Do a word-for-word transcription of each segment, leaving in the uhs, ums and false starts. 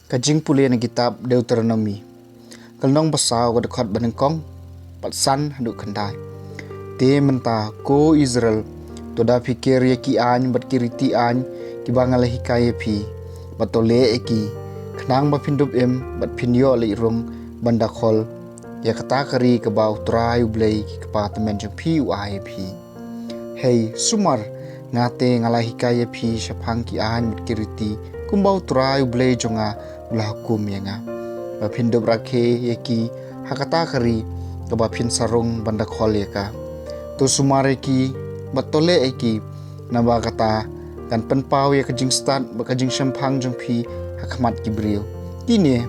Ka jingpule na kitab Deuteronomi, ka lynnong ba saw, ka dkhot ba nyngkong bad san haduh khyndai. Te mynta, ko Israel, to da phi kir ïa ki aiñ bad ki riti aiñ kiba nga la hikai ïa phi, bad to leh ïa ki, khnang ba phin dup im bad phin ïoh leit rung ban da khol ïa kata ka ri kaba U Trai U Blei ki kpa tymmen jong phi u ai ïa phi. Hei, sumar, nga te nga la hikai ïa phi shaphang ki aiñ bad ki riti, kumba U Trai U Blei jong nga u la hukum ïa nga, ba phin dup rakhe ïa ki ha kata ka ri kaba phin sa rung ban da khol ïa ka. To sumar ïa ki bad to leh ïa ki, naba kata kan pynpaw ïa ka jingstad bad ka jingshemphang jong phi ha khmat ki briew. Kine,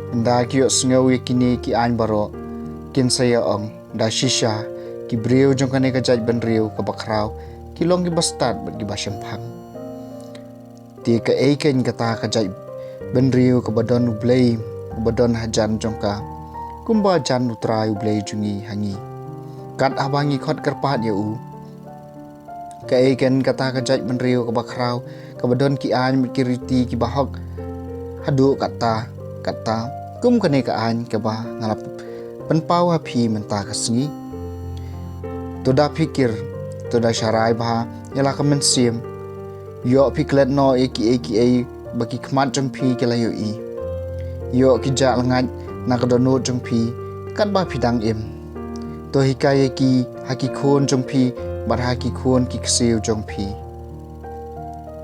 ynda ki ïohsngew ïa kine ki aiñ baroh, kin sa ïa ong, da shisha, ki briew jong kane ka jaitbynriew kaba khraw ki long kiba stad bad kiba shemphang. Te kaei keiñ kata ka jaitbynriew kaba don U Blei uba don hajan jong ka, kumba jan U Trai U Blei jong ngi ha ngi, kat haba ngi khot kyrpad ïa u? Kaei keiñ kata ka jaitbynriew kaba khraw, kaba don ki aiñ bad ki riti kiba hok haduh katta katta, kum kane ka aiñ kaba nga la pynpaw ha phi mynta ka sngi? To da phi kir, to da sharai bha ïa la ka mynsiem. Ïoh phi klet noh ïa kiei kiei ba ki khmat jong phi ki la ïohi. Ïoh ki jah lyngngai na ka dohnud jong phi katba phi dang im. To hikai ïa ki ha ki khun jong phi bad ha ki khun ki ksiew jong phi.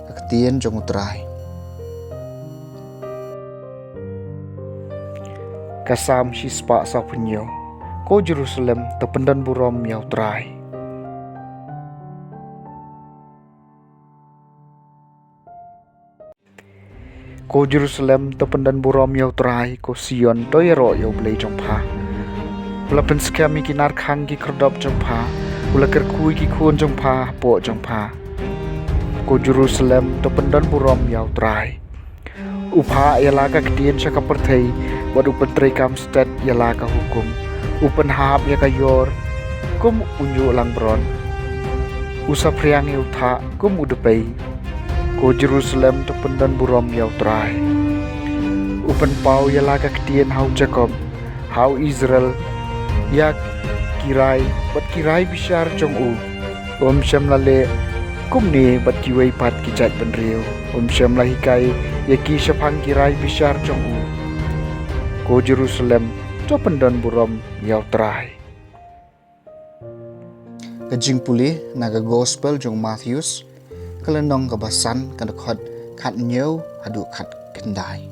Ka ktien jong U Trai. Ka Salm shispah sawphew hynñiew. Ko Jerusalem, to pyndon burom ïa U Trai. Ko Jerusalem, to pyndon burom ïa U Trai, ko Sion, to ïaroh ïa U Blei jong pha. U la pynskhem ïa ki narkhang ki khyrdop jong pha, u la kyrkhu ïa ki khun jong pha hapoh jong pha. Ko Jerusalem, to pyndon burom ïa U Trai. U phah ïa la ka ktien sha ka pyrthei, bad u pyntreikam stet ïa la ka hukum. U pynhap ïa ka ïor kum u ñiuh langbrot. U saphriang ïa u thah kum u dpei. Ko Jerusalem, to pyndon burom ïa U Trai. U pynpaw ïa la ka ktien ha u Jakob, ha u Israel, ïa ki rai bad ki rai bishar jong u. Um shym la leh kumne bad kiwei pat ki jaitbynriew. Um shym la hikai ïa ki shaphang ki rai bishar jong u. Ko Jerusalem, to pyndon burom ïa U Trai. Ka jingpule na ka Gospel jong u Mathaios, ka lynnong kaba san, ka dkhot khathynñiew haduh khatkhyndai.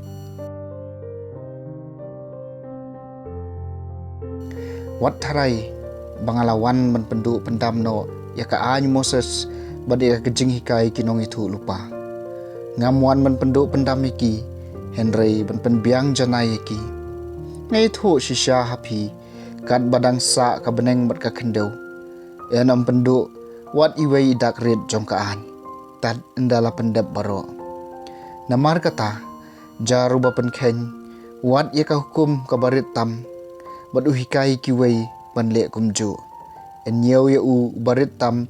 Wat tharai ba nga la wan ban pynduh pyndam noh ïa ka aiñ Moses bad ïa ka jinghikai ki nongïathuhlypa. Ngam wan ban pynduh pyndam ïa ki, hynrei ban pynbiang janai ïa ki. Nga ïathuh shisha ha phi, katba dang sah ka bneng bad ka khyndew, yn ym pynduh wat iwei i dak rit jong ka aiñ tad ynda la pyndep baroh. Namar kata, jar uba pynkheiñ wat ïa ka hukum kaba rit tam, bad u hikai ïa kiwei ban leh kumjuh, yn ñiew ïa u uba rit tam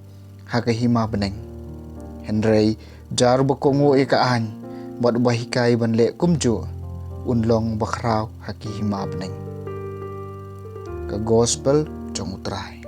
ha ka hima bneng. Hynrei jar uba kohnguh ïa ka aiñ bad uba hikai ban leh kumjuh, un long uba khraw ha ka hima bneng. Ka Gospel jong U Trai.